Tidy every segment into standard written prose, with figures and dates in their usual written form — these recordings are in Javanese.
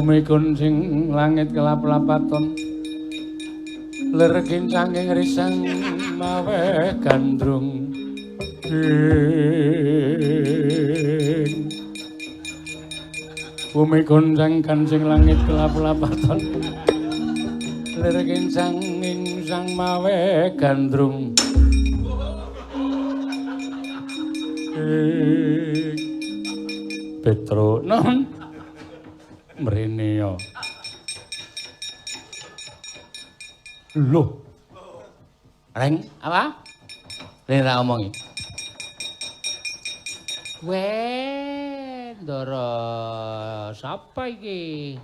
Bumi kuncing langit kelap-lapaton lir kincanging risang mawe gandrung ing. Bumi goncang kancing langit kelap-lapaton lir kincang ing sang mawe gandrung ing. Petro non mrene ya. Loh. Reng, apa? Rene ra omongi. Weh, Ndara, sapa iki?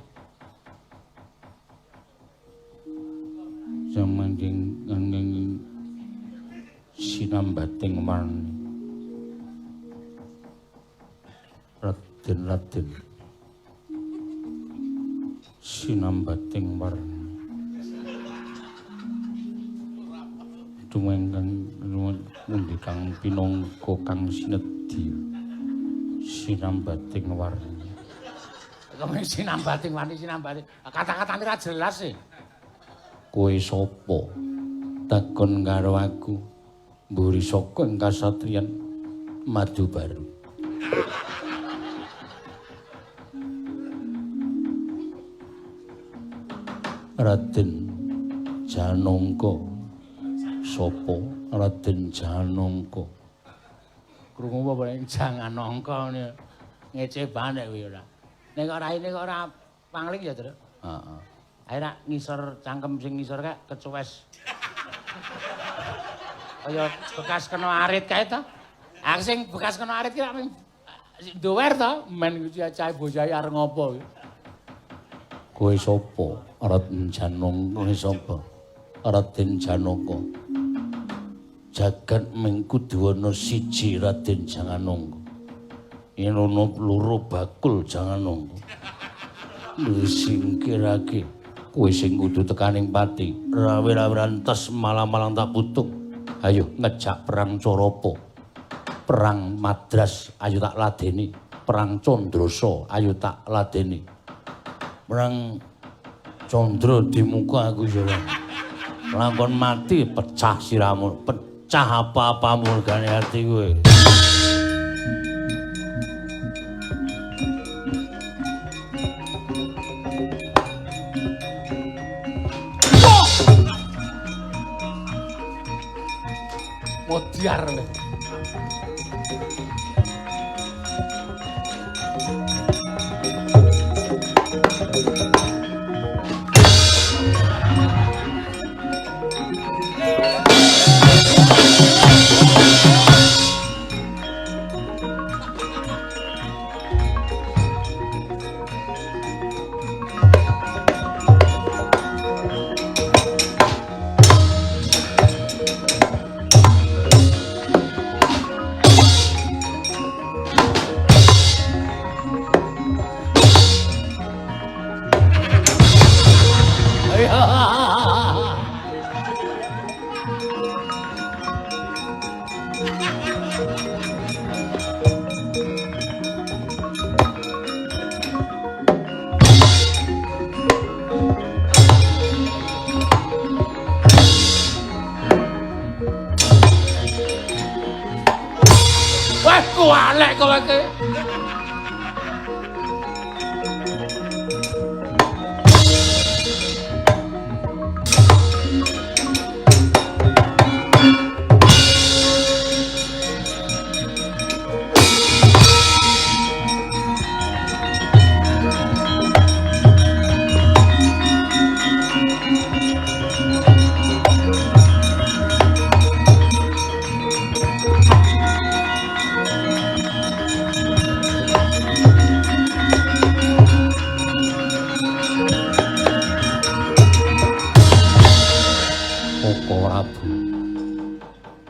Samangking ngeng sinambating warni. Raden-raden sinambating warni. Tumengkang pundi kang pinangka kang sinedhi sinambating warni. Kok sinambating warni sinambating kata-katane ra jelas e. Kowe sapa? Takon karo aku. Mburi saka ing kasatriyan Madu Baru. Raden Janangka. Sapa? Raden Janangka. Krungu apa ning Janganangka ngene. Ngece banget kuwi ora. Nek kok raine kok ora pangling ya, Tru? Heeh. Ae rak ngisor cangkem sing ngisor kae kecuwes. Kaya bekas kena arit kae to. Ah sing bekas kena arit ki rak ming nduwer to, men cah bocah arep ngopo kuwi. Kowe sapa? Raden Janangka sapa? Raden Janaka. Jagat ming kudu ana siji Raden Janganangka. Yen ana loro bakul Janganangka. Singkirake kowe sing kudu tekaning pati. Rawe-rawe tes malang-malang tak putung. Ayo ngejak perang Carapa. Perang Madras ayo tak ladeni. Perang Candrasa ayo tak ladeni. Perang Candra di muka aku ya. Lakon mati pecah siramu, pecah apa-apamu regane ati kowe. Modiar lho. Wah, kualek kowe iki.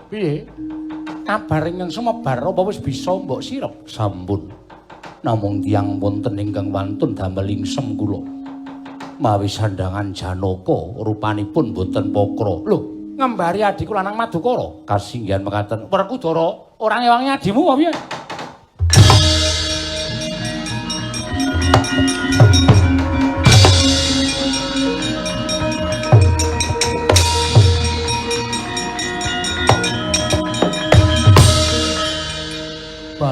Piye? Kabar ingkang sumebar apa wis bisa mbok sirep? Sampun. Namung tiyang wonten ingkang wantun damel ingsem kula. Mawi sandhangan Janaka rupanipun boten pokra. Lho, ngembari adhiku lanang Madukara. Kasinggihan mekaten. Werkudara, ora ngewangi adhimu apa piye?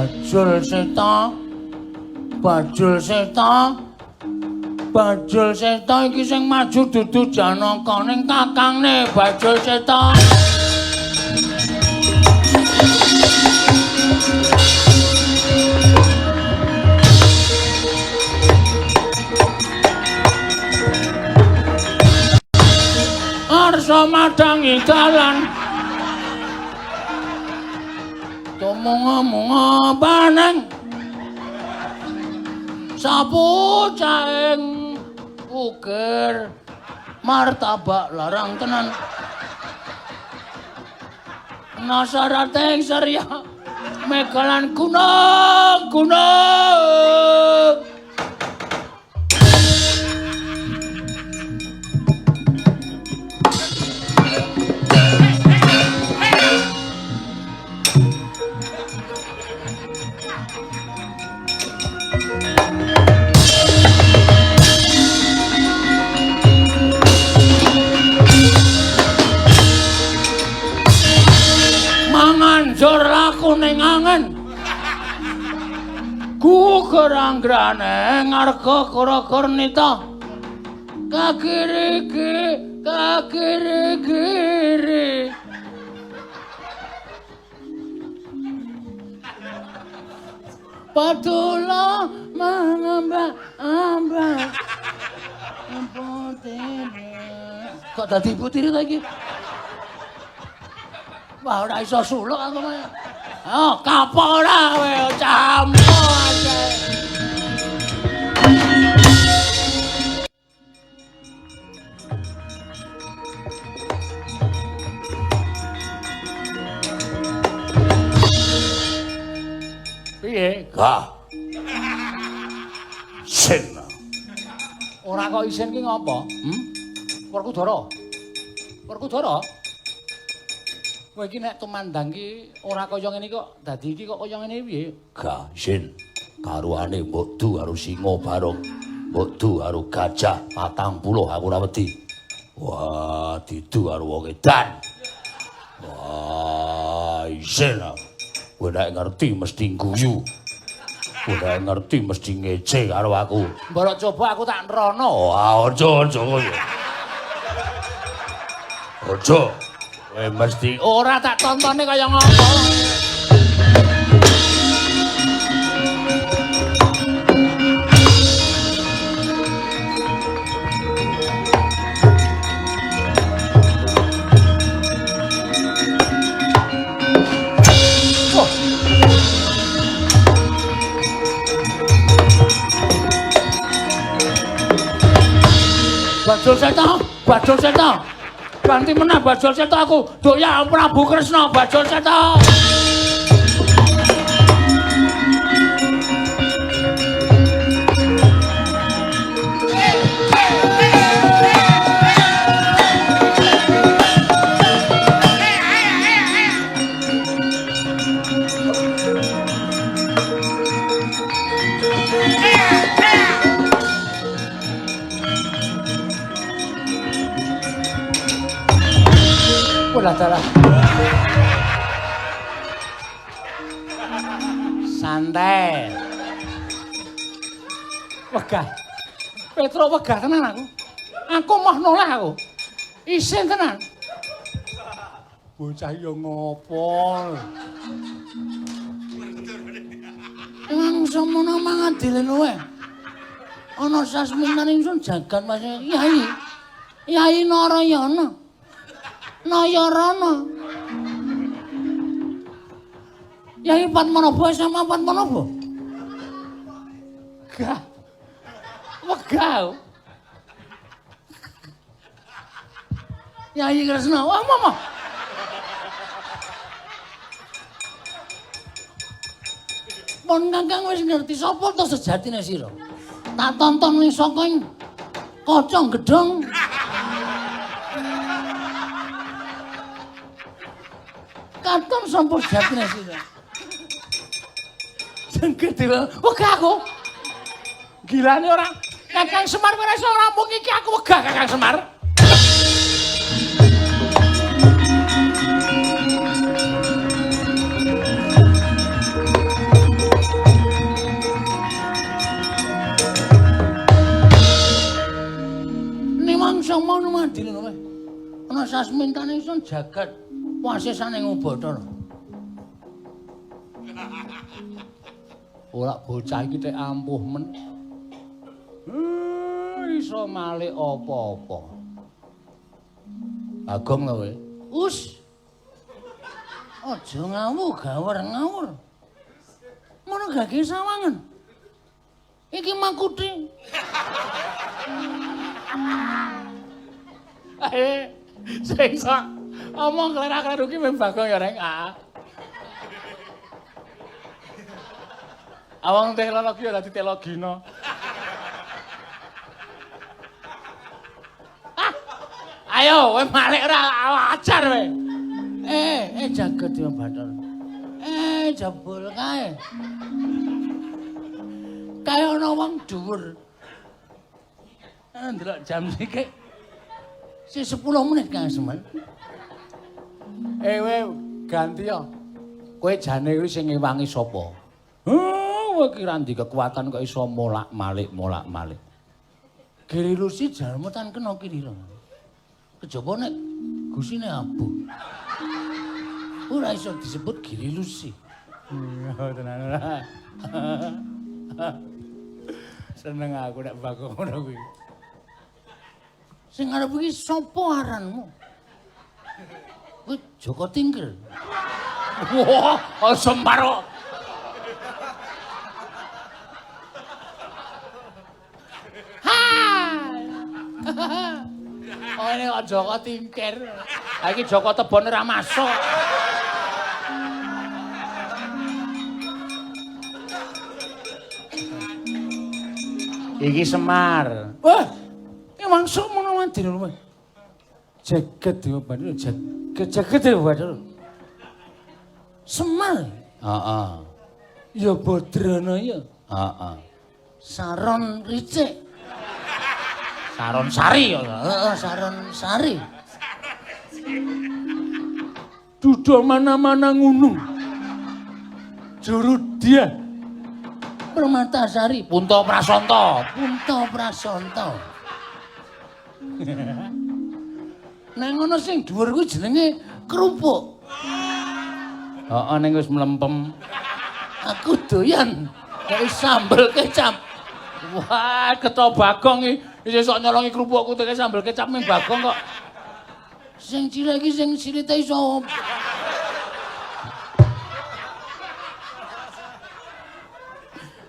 Bajul Seta. Bajul Seta. Bajul Seta iki sing maju dudu Janaka ning kakangne Bajul Seta. Arsa madangi dalan. Tumunga-munga paneng. Sapu caing ukir martabak larang tenan. Nasarating surya megalan gunung gunung. Manganjur laku ning angen. Gugur anggrane ngarga kara-karnita. Kakiri-kiri, kakiri-kiri. Padula mangamba-amba. Kok dadi ibu tiri ta iki? Wah, ora iso suluk aku mah. Oh, kapok ora kowe campo aja. Piye? Gah. Sin. Ora kok isin ki ngopo? Hmm? Werkudara. Werkudara. Kowe iki nek tumandang ki ora kaya ngene kok dadi iki kok kaya ngene piye? Gah, isin. Karuane mbok du karo singa barong. Mbok du karo gajah 40 aku ora wedi. Wah, didu karo wong edan. Wah, isin. Kowe nek ngerti mesti guyu. Kowe nek ngerti mesti ngece karo aku. Mborok coba aku tak nrono. Wah, aja aja kowe. Aja. Kowe mesti ora tak tontone kaya ngopo. Bajul Seta, Bajul Seta. Ganti meneh Bajul Seta aku. Doya Prabu Kresna Bajul Seta. Dalah. Santai. Wegah. Petro wegah tenan aku. Aku moh noleh aku. Isin tenan. Bocah yo ngopo? Emang semono mangadile luwe. Ana sasminan ingsun jagat Mas Yai. Yai Narayana. Nayarana. Yai Padmanaba sama Padmanaba. Gah. Wegah. Yai Kresna, wah mama. Pon Kakang wis ngerti sapa to sejatine sira. Tak tonton wis saka kaca gedhong. Katon sapa sejatine sira. Jengke dhewe. Wegah aku. Gilane ora. Kakang Semar ora iso rampung iki aku wegah Kakang Semar. adine kowe. Ana sasmintane ingsun jagat wasesane Bathara. Ora bocah iki tek ampuh men. Iso malik apa-apa. Bagong to kowe. Us. Aja ngawur gawur ngawur. Mono gage sawangan. Iki makuti. Sing sok omong klerak-kleru ki mung Bagong ya reng. Awang teknologi ora dadi telogina. Ayo kowe malik ora ajar kowe. Jagat Dewa Bathara. Jebul kae. Kae ana wong dhuwur. Ndelok jam sithik. Si 10 menit Kang Semen. Kowe ganti ya. Kowe jane kuwi sing ngewangi sapa? Kowe ki ra ndek kekuatan kok iso molak-malik molak-malik. Giri Lusi jalma tan kena kirira. Kejaba nek gusine abuh. Ora iso disebut Giri Lusi. Tenan ora. Seneng aku nek Bagong ngono kuwi. Sing arep iki sapa aranmu? Kuwi Joko Tingkir. Wah, Semar kok. Ha! Oh, ini kok Joko Tingkir. Ha iki Joko Tebon ora masuk. Iki Semar. Wah, iki mangsuk mono wadine kowe. Jagat Dewa Bathara, jagat jagat Dewa Bathara. Semar. Heeh. Ya Badrana ya. Heeh. Saron Ricik. Saron Sari ya. Heeh, Saron Sari. Duda mana-mana ngunung. Juru dia. Permatasari, Punta Prasanta. Punta Prasanta. Nang ngono sing dhuwur kuwi jenenge kerupuk. Heeh, ning wis mlempem. Aku doyan kaya sambel kecap. Wah, keto Bagong iki isih sok nyolongi kerupukku teke sambel kecap ning Bagong kok. Sing cilik iki sing silite iso.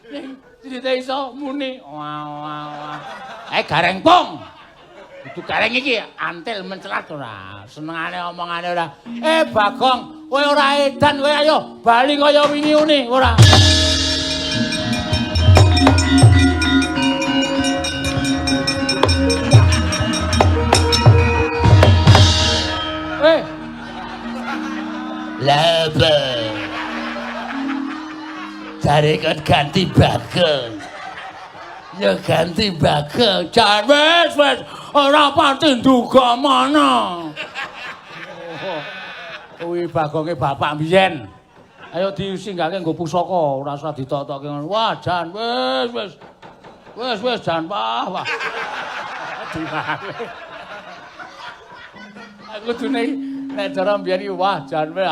Sing silite iso muni. Wah, wah, wah. Gareng pong. Kudu gareng iki antil mencelat ora. Senengane omongane ora. Bagong, kowe ora edan kowe ayo bali kaya wingi uni ora. Lah jare kon ganti Bagong. Ya ganti Bagong. Jan wis wis ora pati nduga mana. Kuwi Bagonge bapak mbiyen. Ayo disinggahke nggo pusaka, ora usah ditotokke ngono. Wah, jan wis wis. Wis wis jan wah wah. Diwale. Aku kudune nek cara mbiyen iki wah jan wis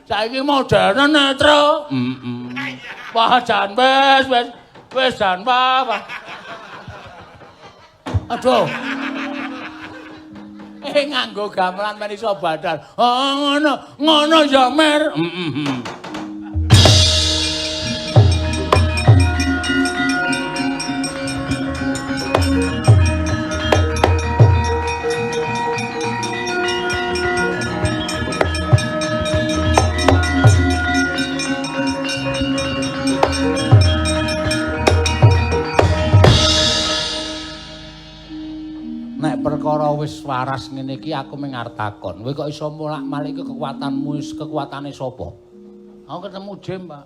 saiki modern netro. Heeh. Wah jan wis wis wis jan wah wah. Aduh. Nganggo gamelan men iso badal. Oh ngono, ngono ya Mer. Heeh. Nek perkara wis waras ngene iki aku mung arep takon, kowe kok iso molak-malik kekuatanmu wis kekuatane sapa? Aku ketemu Jim, Pak.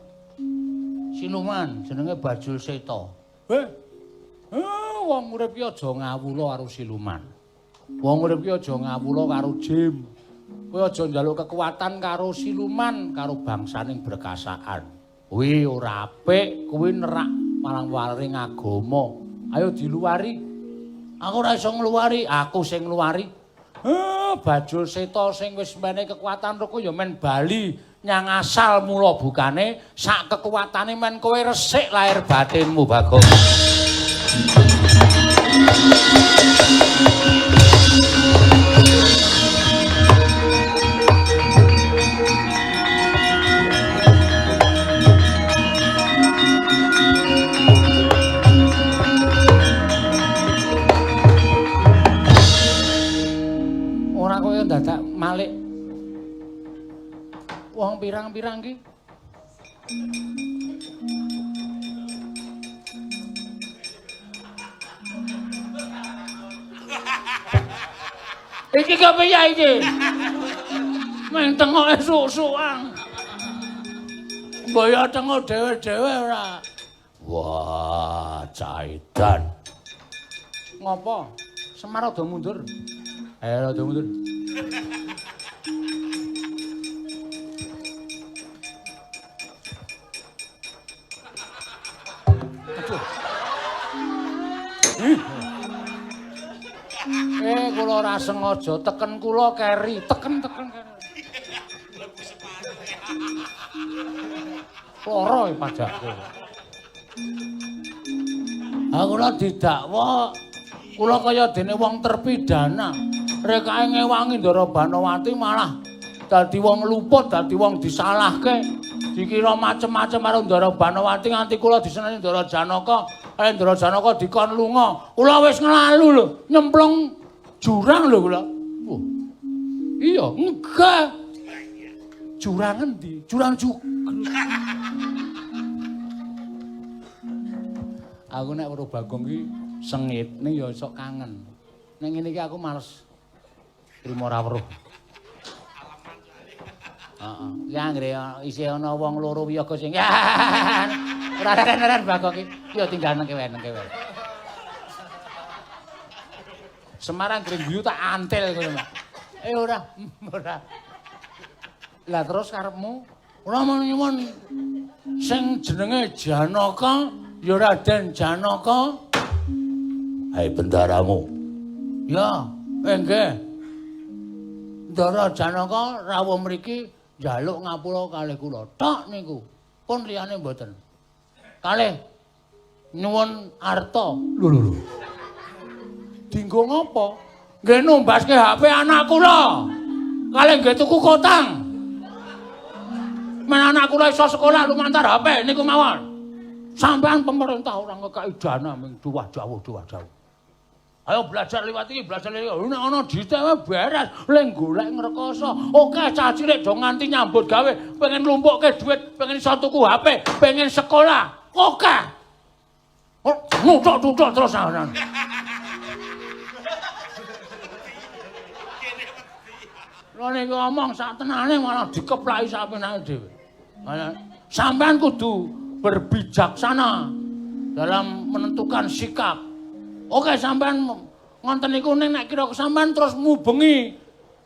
Siluman jenenge Bajul Seta. Wong urip ki aja ngawula karo siluman. Wong urip ki aja ngawula karo Jim. Kowe aja njaluk kekuatan karo siluman, karo bangsaning berkasaan. Kuwi ora apik, kuwi nerak malang waring agama. Ayo diluwari. Aku ora iso ngluwari, aku sing ngluwari. Bajul Seta sing wis menehi kekuatan ruku ya men bali nyang asal mula bukane sak kekuatane men kowe resik lahir batinmu Bagong. Ora kowe dadak malik wong pirang-pirang ki. Iki kepiye iki? Meng tengoke suk-sukan. Mbaya tengok dhewe-dhewe ora. Wah, caidan. Ngopo? Semar rada mundur. Ayo rada mundur. Aduh. Kula ora sengaja teken kula keri, teken-teken keri. Lara e pajakku. Ha kula didakwa kula kaya dene wong terpidana. Rekake ngewangi Ndara Banowati malah dadi wong luput, dadi wong disalahke. Dikira macem-macem karo Ndara Banowati nganti kula diseneni Ndara Janaka, Ndara Janaka dikon lunga. Kula wis nglalu lho, nyemplung jurang lho kula. Wah. Iya, enggak. Jurang endi? Jurang jugruk. Aku nek weruh Bagong ki sengit ning ya iso kangen. Ning ngene iki aku males. Trimo ora weruh. Heeh. Ya anggere isih ana wong loro wiyaga sing ora reren-reren Bagong ki. Ya tinggal nang kewe nang kewe. Semarang anggere guyu tak antil ngono. Ora, ora. Lah terus karepmu? Ora nyuwun sing jenenge Janaka ya Raden Janaka. Hai bendaramu. Ya, nggih. Ndara Janaka rawuh mriki njaluk ngapura kalih kula. Tok niku. Pun liyane mboten. Kalih nyuwun arta. Lho lho lho. Dinggo ngopo? Nggih numbaske HP anak kula. Kalih nggih tuku kotang. Men anak kula iso sekolah lumantar HP niku mawon. Sampean pemerintah ora ngekeki dana ming duwah jauh duwah jauh. Ayo belajar liwat iki, belajar liwat iki. Nek ana dhite beres, le golek ngrekoso. Oke, cah cilik do nganti nyambut gawe, pengen lumpukke dhuwit, pengen iso tuku HP, pengen sekolah. Oke. Nuthuk-nuthuk terus anan. Lha nek ngomong sak tenane malah dikeplaki sak penake dhewe. Sampean kudu berbijaksana dalam menentukan sikap. Oke, sampean ngonten niku ning nek kira sampean terus mubengi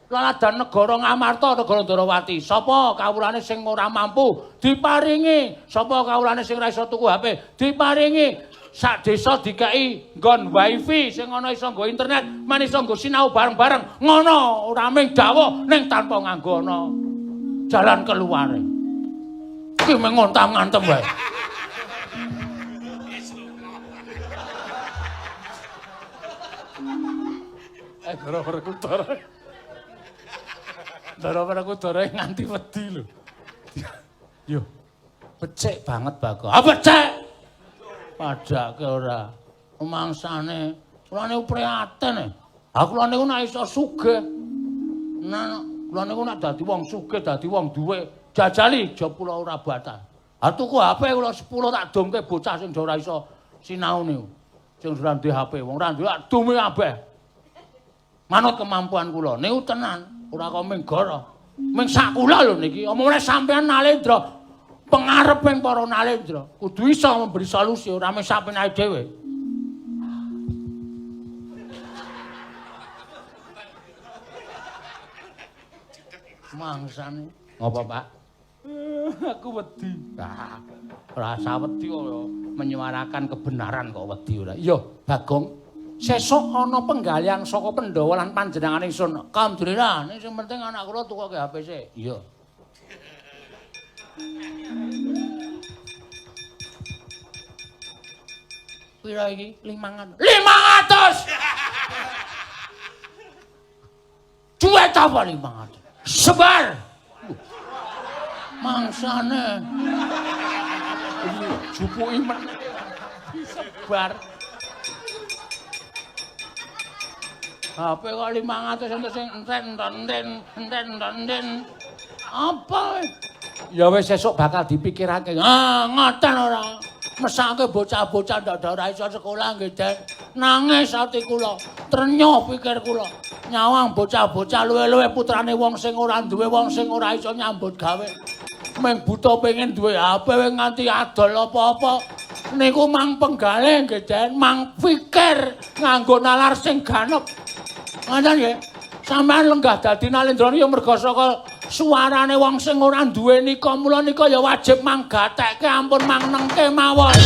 laladan negara Ngamarta, negara Ndorowati. Sapa kawulane sing ora mampu diparingi, sapa kawulane sing ora iso tuku HP diparingi. Sak desa dikeki nggon wifi sing ana iso nggo internet, men iso nggo sinau bareng-bareng. Ngono, ora mung dawuh ning tanpa nganggo ana jalan keluare. Ki mung ngontam-ngantem wae. Ndara Werkudara. Ndara Werkudara nganti wedi lho. Yo. Becik banget Bagong. Ah becik. Padake ora. Mangsane kula niku prihatin. Ha kula niku nek iso sugih. Nah, kula niku nek dadi wong sugih, dadi wong duwe, jajali aja kula ora batal. Ha tuku HP kula 10 tak domke bocah sing ora iso sinau niku. Sing ora duwe HP, wong ora duwe tak dome kabeh. Manut kemampuan kula niku tenan, ora kok mung gara. Mung sak kula lho niki, omongane sampean Nalendra, pengareping para Nalendra, kudu iso memberi solusi ora mung sak penake dhewe. Mangsane. Ngopo, Pak? Aku wedi. Ah, rasa wedi kok menyuarakan kebenaran kok wedi ora. Iya, Bagong. Sesuk ana penggalian saka Pandhawa lan panjenengane ingsun. Alhamdulillah, ning sing penting anak kula tukoke HP sik. Iya. Pira iki? 500. 500. Duit apa 500? Sebar. Mangsane. Jupuki meneh. Disebar. HP kok 500 entuk sing enten enten enten enten. Apa? Ya wis sesuk bakal dipikirake. Ah, ngoten ora. Mesake bocah-bocah ndak ora iso sekolah nggih, Den. Nangis ati kula. Trenyo pikir kula. Nyawang bocah-bocah luwe-luwe putrane wong sing ora duwe, wong sing ora iso nyambut gawe. Meng buta pengen duwe HP nganti adol apa-apa. Niku mang penggalih nggih, Den. Mang pikir nganggo nalar sing ganep. Ngoten nggih. Sampeyan lenggah dadi Nalendra ya merga saka suarane wong sing ora duwe nika, mula nika ya wajib manggatekke, ampun mangnengke mawon.